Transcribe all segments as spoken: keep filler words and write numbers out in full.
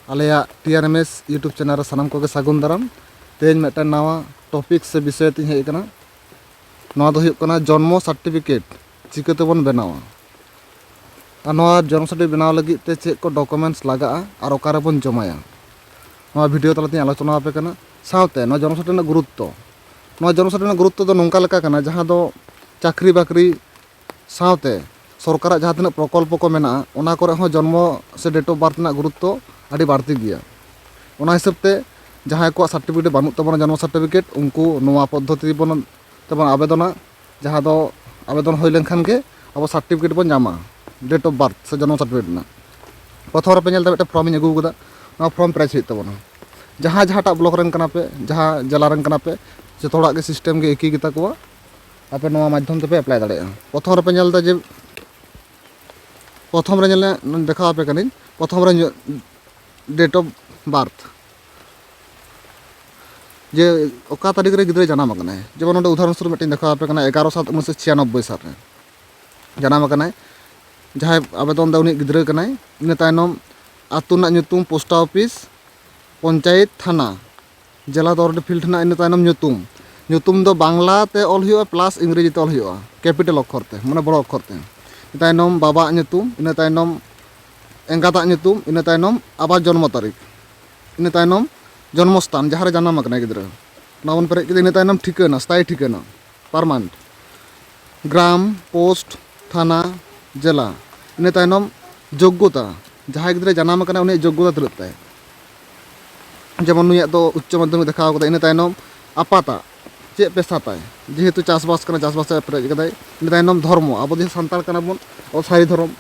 ᱟᱞᱮᱭᱟᱜ T R M S YouTube channel ᱨᱮ ᱥᱟᱱᱟᱢ ᱠᱚᱜᱮ ᱥᱟᱹᱜᱩᱱ ᱫᱟᱨᱟᱢ᱾ ᱛᱮᱦᱮᱧ ᱢᱤᱫᱴᱟᱝ ᱱᱟᱣᱟ topic ᱥᱮ ᱵᱤᱥᱚᱭ ᱛᱤᱧ ᱦᱮᱡ ᱟᱠᱟᱱᱟ᱾ ᱱᱚᱣᱟ ᱫᱚ ᱦᱩᱭᱩᱜ ᱠᱟᱱᱟ ᱡᱚᱱᱢᱚ certificate ᱪᱤᱠᱟᱹ ᱛᱮᱵᱚᱱ ᱵᱮᱱᱟᱣᱟ ᱟᱨ ᱱᱚᱣᱟ ᱡᱚᱱᱢᱚ certificate ᱵᱮᱱᱟᱣ ᱞᱟᱹᱜᱤᱫ ᱛᱮ ᱪᱮᱫ ᱠᱚ documents ᱞᱟᱜᱟᱜᱼᱟ ᱟᱨ ᱚᱠᱟ ᱨᱮᱵᱚᱱ ᱡᱚᱢᱟᱭᱟ, ᱱᱚᱣᱟ video ᱛᱟᱞᱟᱛᱮᱧ ᱟᱞᱳᱪᱚᱱᱟ ᱟᱯᱮ ᱠᱟᱱᱟ᱾ ᱥᱟᱶᱛᱮ ᱱᱚᱣᱟ ᱡᱚᱱᱢᱚ certificate ᱨᱮᱱᱟᱜ ᱜᱩᱨᱩᱛᱛᱚ, ᱱᱚᱣᱟ ᱡᱚᱱᱢᱚ certificate ᱨᱮᱱᱟᱜ ᱜᱩᱨᱩᱛᱛᱚ ᱫᱚ ᱱᱚᱝᱠᱟ ᱞᱮᱠᱟ ᱠᱟᱱᱟ, ᱡᱟᱦᱟᱸ ᱫᱚ ᱪᱟᱹᱠᱨᱤ ᱵᱟᱹᱠᱨᱤ ᱥᱟᱶᱛᱮ ᱥᱚᱨᱠᱟᱨᱟᱜ ᱡᱟᱦᱟᱸ ᱛᱤᱱᱟᱹᱜ ᱯᱨᱚᱠᱚᱞᱯᱚ ᱠᱚ ᱢᱮᱱᱟᱜᱼᱟ, ᱚᱱᱟ ᱠᱚᱨᱮ ᱦᱚᱸ ᱡᱚᱱᱢᱚ ᱥᱮ date of birth ᱨᱮᱱᱟᱜ ᱜᱩᱨᱩᱛᱛᱚ ᱟᱹᱰᱤ ᱵᱟᱹᱲᱛᱤ ᱜᱮᱭᱟ᱾ ᱚᱱᱟ ᱦᱤᱥᱟᱹᱵ ᱛᱮ ᱡᱟᱦᱟᱸᱭ ᱠᱚᱣᱟᱜ certificate ᱵᱟᱹᱱᱩᱜ ᱛᱟᱵᱚᱱᱟ, ᱡᱚᱱᱢᱚ certificate, ᱩᱱᱠᱩ ᱱᱚᱣᱟ ᱯᱚᱫᱽᱫᱷᱚᱛᱤ ᱵᱚᱱ, ᱛᱮᱵᱚᱱ ᱟᱵᱮᱫᱚᱱᱟ, ᱡᱟᱦᱟᱸ ᱫᱚ ᱟᱵᱮᱫᱚᱱ ᱦᱩᱭ ᱞᱮᱱᱠᱷᱟᱱ ᱜᱮ ᱟᱵᱚ certificate ᱵᱚᱱ ᱧᱟᱢᱟ, date of birth ᱥᱮ ᱡᱚᱱᱢᱚ certificate ᱨᱮᱱᱟᱜ᱾ ᱯᱨᱚᱛᱷᱚᱢ ᱨᱮᱯᱮ ᱧᱮᱞ ᱮᱫᱟ, ᱢᱤᱫᱴᱮᱱ form ᱤᱧ ᱟᱹᱜᱩ ᱟᱠᱟᱫᱟ, ᱱᱚᱣᱟ form ᱯᱮᱨᱮᱡ ᱦᱩᱭᱩᱜ ᱛᱟᱵᱚᱱᱟ᱾ ᱡᱟᱦᱟᱸ ᱡᱟᱦᱟᱸᱴᱟᱜ block ᱨᱮᱱ ᱠᱟᱱᱟ ᱯᱮ, ᱡᱟᱦᱟᱸ ᱡᱮᱞᱟ ᱨᱮᱱ ᱠᱟᱱᱟ ᱯᱮ, ᱡᱚᱛᱚ ᱦᱚᱲᱟᱜ ᱜᱮ system ᱜᱮ ᱮᱠᱤ ᱜᱮᱛᱟ ᱠᱚᱣᱟ᱾ ᱟᱯᱮ ᱱᱚᱣᱟ ᱢᱟᱫᱽᱫᱷᱚᱢ ᱛᱮᱯᱮ apply ᱫᱟᱲᱮᱭᱟᱜᱼᱟ᱾ ᱯᱨᱚᱛᱷᱚᱢ ᱨᱮᱯᱮ ᱧᱮᱞ ᱮᱫᱟ ᱡᱮ, ᱯᱨᱚᱛᱷᱚᱢ ᱨᱮ ᱧᱮᱞ ᱫᱮᱠᱷᱟᱣ ᱟᱯᱮ ᱠᱟᱹᱱᱟᱹᱧ, ᱯᱨᱚᱛᱷᱚᱢ ᱨᱮ ᱧᱮ-, date of birth, ᱡᱮ ᱚᱠᱟ ᱛᱟᱹᱨᱤᱠᱷ ᱨᱮ ᱜᱤᱫᱽᱨᱟᱹ ᱡᱟᱱᱟᱢ ᱟᱠᱟᱱᱟᱭ᱾ ᱡᱮᱢᱚᱱ ᱱᱚᱰᱮ ᱩᱫᱟᱦᱚᱨᱚᱱ ᱥᱚᱨᱩᱯ ᱢᱤᱫᱴᱮᱱ ᱫᱮᱠᱷᱟᱣ ᱟᱯᱮ ᱠᱟᱱᱟ, ᱮᱜᱟᱨᱚ ᱥᱟᱛ ᱩᱱᱤᱥᱥᱚ ᱪᱷᱤᱭᱟᱱᱚᱵᱵᱳᱭ ᱥᱟᱞ ᱨᱮ ᱡᱟᱱᱟᱢ ᱟᱠᱟᱱᱟᱭ᱾ ᱡᱟᱦᱟᱸᱭ ᱟᱵᱮᱫᱚᱱ ᱫᱟ ᱩᱱᱤ ᱜᱤᱫᱽᱨᱟᱹ ᱠᱟᱱᱟᱭ᱾ ᱤᱱᱟᱹ ᱛᱟᱭᱱᱚᱢ ᱟᱹᱛᱩ ᱨᱮᱱᱟᱜ ᱧᱩᱛᱩᱢ, post office, ᱯᱚᱧᱪᱟᱭᱮᱛ, ᱛᱷᱟᱱᱟ, ᱡᱮᱞᱟ ᱫᱚ already fill ᱦᱮᱱᱟᱜᱼᱟ᱾ ᱤᱱᱟᱹ ᱛᱟᱭᱱᱚᱢ ᱧᱩᱛᱩᱢ, ᱧᱩᱛᱩᱢ ᱫᱚ ᱵᱟᱝᱞᱟ ᱛᱮ ᱚᱞ ᱦᱩᱭᱩᱜᱼᱟ plus ᱤᱝᱨᱮᱡᱤ ᱛᱮ ᱚᱞ ᱦᱩᱭᱩᱜᱼᱟ, capital ᱚᱠᱠᱷᱚᱨ ᱛᱮ, ᱢᱟᱱᱮ ᱵᱚᱲᱚ ᱚᱠᱠᱷᱚᱨ ᱛᱮ᱾ ᱤᱱᱟᱹ ᱛᱟᱭᱱᱚᱢ ᱵᱟᱵᱟᱣᱟᱜ ᱧᱩᱛᱩᱢ, ᱤᱱᱟᱹ ᱛᱟᱭᱱᱚᱢ ᱮᱸᱜᱟᱛᱟᱜ ᱧᱩᱛᱩᱢ, ᱤᱱᱟᱹ ᱛᱟᱭᱱᱚᱢ ᱟᱵᱟᱨ ᱡᱚᱱᱢᱚ ᱛᱟᱹᱨᱤᱠᱷ, ᱤᱱᱟᱹ ᱛᱟᱭᱱᱚᱢ ᱡᱚᱱᱢᱚ ᱥᱛᱷᱟᱱ, ᱡᱟᱦᱟᱸ ᱨᱮ ᱡᱟᱱᱟᱢ ᱟᱠᱟᱱᱟᱭ ᱜᱤᱫᱽᱨᱟᱹ, ᱚᱱᱟ ᱵᱚᱱ ᱯᱮᱨᱮᱡ ᱠᱮᱫᱟ᱾ ᱤᱱᱟᱹ ᱛᱟᱭᱱᱚᱢ ᱴᱷᱤᱠᱟᱹᱱᱟ, ᱥᱛᱷᱟᱭᱤ ᱴᱷᱤᱠᱟᱹᱱᱟ, permanent, ᱜᱨᱟᱢ, post, ᱛᱷᱟᱱᱟ, ᱡᱮᱞᱟ᱾ ᱤᱱᱟᱹ ᱛᱟᱭᱱᱚᱢ ᱡᱳᱜᱽᱜᱚᱛᱟ, ᱡᱟᱦᱟᱸᱭ ᱜᱤᱫᱽᱨᱟᱹ ᱡᱟᱱᱟᱢ ᱟᱠᱟᱱᱟ ᱩᱱᱤᱭᱟᱜ ᱡᱳᱜᱽᱜᱚᱛᱟ ᱛᱤᱱᱟᱹᱜ ᱛᱟᱭ, ᱡᱮᱢᱚᱱ ᱱᱩᱭᱟᱜ ᱫᱚ ᱩᱪᱪᱚ ᱢᱟᱫᱽᱫᱷᱚᱢᱤᱠ ᱫᱮᱠᱷᱟᱣ ᱠᱟᱫᱟ᱾ ᱤᱱᱟᱹ ᱛᱟᱭᱱᱚᱢ ᱟᱯᱟᱛᱟᱜ ᱪᱮᱫ ᱯᱮᱥᱟ ᱛᱟᱭ, ᱡᱮᱦᱮᱛᱩ ᱪᱟᱥᱵᱟᱥ ᱠᱟᱱᱟ, ᱪᱟᱥᱵᱟᱥ ᱮ ᱯᱮᱨᱮᱡ ᱠᱟᱫᱟᱭ᱾ ᱤᱱᱟᱹ ᱛᱟᱭᱱᱚᱢ ᱫᱷᱚᱨᱢᱚ, ᱟᱵᱚ ᱡᱮ ᱥᱟᱱᱛᱟᱲ ᱠᱟᱱᱟ ᱵᱚᱱ, ᱟᱵᱚ ᱥᱟᱹᱨᱤ ᱫᱷᱚᱨᱚᱢ,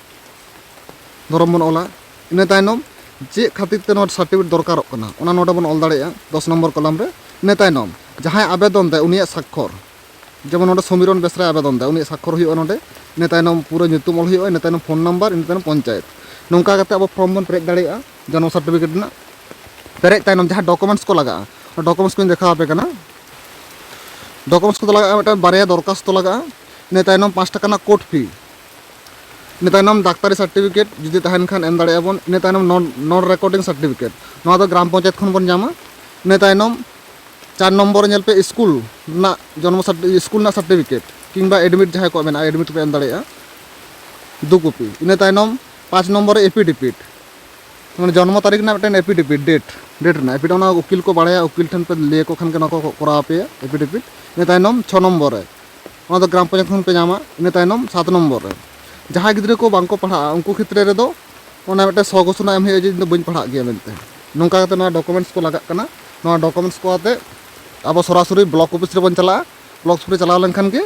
ᱫᱷᱚᱨᱚᱢ ᱵᱚᱱ ᱚᱞᱟ᱾ ᱤᱱᱟᱹ ᱛᱟᱭᱱᱚᱢ ᱪᱮᱫ ᱠᱷᱟᱹᱛᱤᱨ ᱛᱮ ᱱᱚᱣᱟ certificate ᱫᱚᱨᱠᱟᱨᱚᱜ ᱠᱟᱱᱟ, ᱚᱱᱟ ᱱᱚᱰᱮ ᱵᱚᱱ ᱚᱞ ᱫᱟᱲᱮᱭᱟᱜᱼᱟ ᱫᱚᱥ ᱱᱚᱢᱵᱚᱨ column ᱨᱮ᱾ ᱤᱱᱟᱹ ᱛᱟᱭᱱᱚᱢ ᱡᱟᱦᱟᱸᱭ ᱟᱵᱮᱫᱚᱱ ᱫᱟᱭ ᱩᱱᱤᱭᱟᱜ ᱥᱟᱠᱠᱷᱚᱨ, ᱡᱮᱢᱚᱱ ᱱᱚᱰᱮ ᱥᱚᱢᱤᱨᱚᱱ ᱵᱮᱥᱨᱟᱭ ᱟᱵᱮᱫᱚᱱ ᱫᱟᱭ, ᱩᱱᱤᱭᱟᱜ ᱥᱟᱠᱠᱷᱚᱨ ᱦᱩᱭᱩᱜᱼᱟ ᱱᱚᱰᱮ᱾ ᱤᱱᱟᱹ ᱛᱟᱭᱱᱚᱢ ᱯᱩᱨᱟᱹ ᱧᱩᱛᱩᱢ ᱚᱞ ᱦᱩᱭᱩᱜᱼᱟ, ᱤᱱᱟᱹ ᱛᱟᱭᱱᱚᱢ phone number, ᱤᱱᱟᱹ ᱛᱟᱭᱱᱚᱢ ᱯᱚᱧᱪᱟᱭᱮᱛ᱾ ᱱᱚᱝᱠᱟ ᱠᱟᱛᱮ ᱟᱵᱚ form ᱵᱚᱱ ᱯᱮᱨᱮᱡ ᱫᱟᱲᱮᱭᱟᱜᱼᱟ ᱡᱚᱱᱢᱚ certificate ᱨᱮᱱᱟᱜ᱾ ᱯᱮᱨᱮᱡ ᱛᱟᱭᱱᱚᱢ ᱡᱟᱦᱟᱸ documents ᱠᱚ ᱞᱟᱜᱟᱜᱼᱟ, ᱚᱱᱟ documents ᱠᱚᱧ ᱫᱮᱠᱷᱟᱣ ᱟᱯᱮ ᱠᱟᱱᱟ᱾ Documents ᱠᱚᱫᱚ ᱞᱟᱜᱟᱜᱼᱟ, ᱢᱤᱫᱴᱟᱝ ᱵᱟᱨᱭᱟ ᱫᱚᱨᱠᱷᱟᱥᱛᱚ ᱞᱟᱜᱟᱜᱼᱟ, ᱤᱱᱟᱹ ᱛᱟᱭᱱᱚᱢ ᱯᱟᱸᱪ ᱴᱟᱠᱟ ᱨᱮᱱᱟᱜ court fee, ᱤᱱᱟᱹ ᱛᱟᱭᱱᱚᱢ ᱰᱟᱠᱛᱟᱨᱤ ᱥᱟᱨᱴᱤᱯᱷᱤᱠᱮᱴ ᱡᱩᱫᱤ ᱛᱟᱦᱮᱱ ᱠᱷᱟᱱ ᱮᱢ ᱫᱟᱲᱮᱭᱟᱜᱼᱟ ᱵᱚᱱ᱾ ᱤᱱᱟᱹ ᱛᱟᱭᱱᱚᱢ ᱱᱚᱱ ᱱᱚᱱ ᱨᱮᱠᱚᱨᱰᱤᱝ ᱥᱟᱨᱴᱤᱯᱷᱤᱠᱮᱴ, ᱱᱚᱣᱟ ᱫᱚ ᱜᱨᱟᱢ ᱯᱚᱧᱪᱟᱭᱮᱛ ᱠᱷᱚᱱ ᱵᱚᱱ ᱧᱟᱢᱟ᱾ ᱤᱱᱟᱹ ᱛᱟᱭᱱᱚᱢ ᱪᱟᱨ ᱱᱚᱢᱵᱚᱨ ᱨᱮ ᱧᱮᱞ ᱯᱮ, ᱥᱠᱩᱞ ᱨᱮᱱᱟᱜ ᱡᱚᱱᱢᱚ ᱥᱟᱨᱴᱤ- ᱥᱠᱩᱞ ᱨᱮᱱᱟᱜ ᱥᱟᱨᱴᱤᱯᱷᱤᱠᱮᱴ ᱠᱤᱝᱵᱟ ᱮᱰᱢᱤᱴ ᱡᱟᱦᱟᱸᱭ ᱠᱚᱣᱟᱜ ᱢᱮᱱᱟᱜᱼᱟ, ᱮᱰᱢᱤᱴ ᱯᱮ ᱮᱢ ᱫᱟᱲᱮᱭᱟᱜᱼᱟ ᱫᱩ ᱠᱚᱯᱤ᱾ ᱤᱱᱟᱹ ᱛᱟᱭᱱᱚᱢ ᱯᱟᱸᱪ ᱱᱚᱢᱵᱚᱨ ᱨᱮ ᱮᱯᱤᱰᱮᱯᱤᱴ, ᱢᱟᱱᱮ ᱡᱚᱱᱢᱚ ᱛᱟᱹᱨᱤᱠᱷ ᱨᱮᱱᱟᱜ ᱢᱤᱫᱴᱮᱱ ᱮᱯᱤᱰᱮᱯᱤᱴ, ᱰᱮᱴ, ᱰᱮᱴ ᱨᱮᱱᱟᱜ ᱮᱯᱤᱰᱮᱯᱤᱴ, ᱚᱱᱟ ᱩᱠᱤᱞ ᱠᱚ ᱵᱟᱲᱟᱭᱟ, ᱩᱠᱤᱞ ᱴᱷᱮᱱ ᱯᱮ ᱞᱟᱹᱭ ᱟᱠᱚ ᱠᱷᱟᱱ ᱜᱮ ᱱᱚᱣᱟ ᱠᱚ ᱠᱚᱨᱟᱣ ᱟᱯᱮᱭᱟ ᱮᱯᱤᱰᱮᱯᱤᱴ᱾ ᱤᱱᱟᱹ ᱛᱟᱭᱱᱚᱢ ᱪᱷᱚ ᱱᱚᱢᱵᱚᱨ ᱨᱮ, ᱚᱱᱟ ᱫᱚ ᱜᱨᱟᱢ ᱯᱚᱧᱪᱟᱭᱮᱛ ᱠᱷᱚᱱ ᱯᱮ ᱧᱟᱢᱟ᱾ ᱤᱱᱟᱹ ᱛᱟᱭᱱᱚᱢ ᱥᱟᱛ ᱱᱚᱢᱵᱚᱨ ᱨᱮ ᱡᱟᱦᱟᱸᱭ ᱜᱤᱫᱽᱨᱟᱹ ᱠᱚ ᱵᱟᱝ ᱠᱚ ᱯᱟᱲᱦᱟᱜᱼᱟ, ᱩᱱᱠᱩ ᱠᱷᱮᱛᱨᱮ ᱨᱮᱫᱚ ᱚᱱᱟ ᱢᱤᱫᱴᱮᱱ ᱥᱚ ᱜᱷᱳᱥᱚᱱᱟ ᱮᱢ ᱦᱩᱭᱩᱜᱼᱟ ᱡᱮ ᱤᱧ ᱫᱚ ᱵᱟᱹᱧ ᱯᱟᱲᱦᱟᱜ ᱜᱮᱭᱟ ᱢᱮᱱᱛᱮ᱾ ᱱᱚᱝᱠᱟ ᱠᱟᱛᱮ ᱱᱚᱣᱟ ᱰᱚᱠᱩᱢᱮᱱᱴᱥ ᱠᱚ ᱞᱟᱜᱟᱜ ᱠᱟᱱᱟ᱾ ᱱᱚᱣᱟ ᱰᱚᱠᱩᱢᱮᱱᱴᱥ ᱠᱚ ᱟᱛᱮ ᱟᱵᱚ ᱥᱚᱨᱟᱥᱚᱨᱤ ᱵᱞᱚᱠ ᱚᱯᱷᱤᱥ ᱨᱮᱵᱚᱱ ᱪᱟᱞᱟᱜᱼᱟ᱾ ᱵᱞᱚᱠ ᱚᱯᱷᱤᱥ ᱨᱮ ᱪᱟᱞᱟᱣ ᱞᱮᱱᱠᱷᱟᱱ ᱜᱮ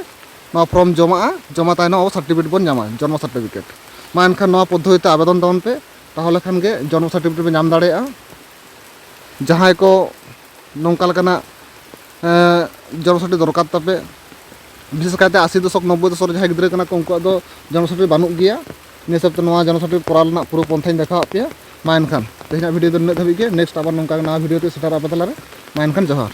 ᱱᱚᱣᱟ ᱯᱷᱨᱚᱢ ᱡᱚᱢᱟᱜᱼᱟ, ᱡᱚᱢᱟ ᱛᱟᱭᱱᱚᱢ ᱟᱵᱚ ᱥᱟᱨᱴᱤᱯᱷᱤᱠᱮᱴ ᱵᱚᱱ ᱧᱟᱢᱟ, ᱡᱚᱱᱢᱚ ᱥᱟᱨᱴᱤᱯᱷᱤᱠᱮᱴ᱾ ᱢᱟ ᱮᱱᱠᱷᱟᱱ ᱱᱚᱣᱟ ᱯᱚᱫᱽᱫᱷᱚᱛᱤ ᱛᱮ ᱟᱵᱮᱫᱚᱱ ᱛᱟᱵᱚᱱ ᱯᱮ, ᱛᱟᱦᱚᱞᱮ ᱠᱷᱟᱱ ᱜᱮ ᱡᱚᱱᱢᱚ ᱥᱟᱨᱴᱤᱯᱷᱤᱠᱮᱴ ᱯᱮ ᱧᱟᱢ ᱫᱟᱲᱮᱭᱟᱜᱼᱟ᱾ ᱡᱟᱦᱟᱸᱭ ᱠᱚ ᱱᱚᱝᱠᱟ ᱞᱮᱠᱟᱱᱟᱜ, ᱮᱸ, ᱡᱚᱱᱢᱚ ᱥᱟᱨᱴᱤᱯᱷᱤᱠᱮᱴ ᱫᱚᱨᱠᱟᱨ ᱛᱟᱯᱮ, ᱵᱤᱥᱮᱥ ᱠᱟᱭᱛᱮ ᱟᱥᱤ ᱫᱚᱥᱚᱠ, ᱱᱚᱵᱵᱳᱭ ᱫᱚᱥᱚᱠ ᱨᱮ ᱡᱟᱦᱟᱸᱭ ᱜᱤᱫᱽᱨᱟᱹ ᱠᱟᱱᱟ ᱠᱚ, ᱩᱱᱠᱩᱣᱟᱜ ᱫᱚ ᱡᱚᱱᱢᱚ ᱥᱟᱨᱴᱤᱯᱷᱤᱠᱮᱴ ᱵᱟᱹᱱᱩᱜ ᱜᱮᱭᱟ᱾ ᱤᱱᱟᱹ ᱦᱤᱥᱟᱹᱵ ᱛᱮ ᱱᱚᱣᱟ ᱡᱚᱱᱢᱚ ᱥᱟᱨᱴᱤᱯᱷᱤᱠᱮᱴ ᱠᱚᱨᱟᱣ ᱨᱮᱱᱟᱜ ᱯᱩᱨᱟᱹ ᱯᱚᱱᱛᱷᱟᱧ ᱫᱮᱠᱷᱟᱣᱟᱫ ᱯᱮᱭᱟ᱾ ᱢᱟ ᱮᱱᱠᱷᱟᱱ ᱛᱮᱦᱮᱧᱟᱜ ᱵᱷᱤᱰᱤᱭᱳ ᱫᱚ ᱱᱤᱱᱟᱹᱜ ᱫᱷᱟᱹᱵᱤᱡ ᱜᱮ᱾ ᱱᱮᱠᱥᱴ ᱟᱵᱟᱨ ᱱᱚᱝᱠᱟ ᱜᱮ ᱱᱟᱣᱟ ᱵᱷᱤᱰᱤᱭᱳ ᱛᱮ ᱥᱮᱴᱮᱨᱚᱜ ᱟᱯᱮ ᱛᱟᱞᱟᱨᱮ᱾ ᱢᱟ ᱮᱱᱠᱷᱟᱱ ᱡᱚᱦᱟᱨ᱾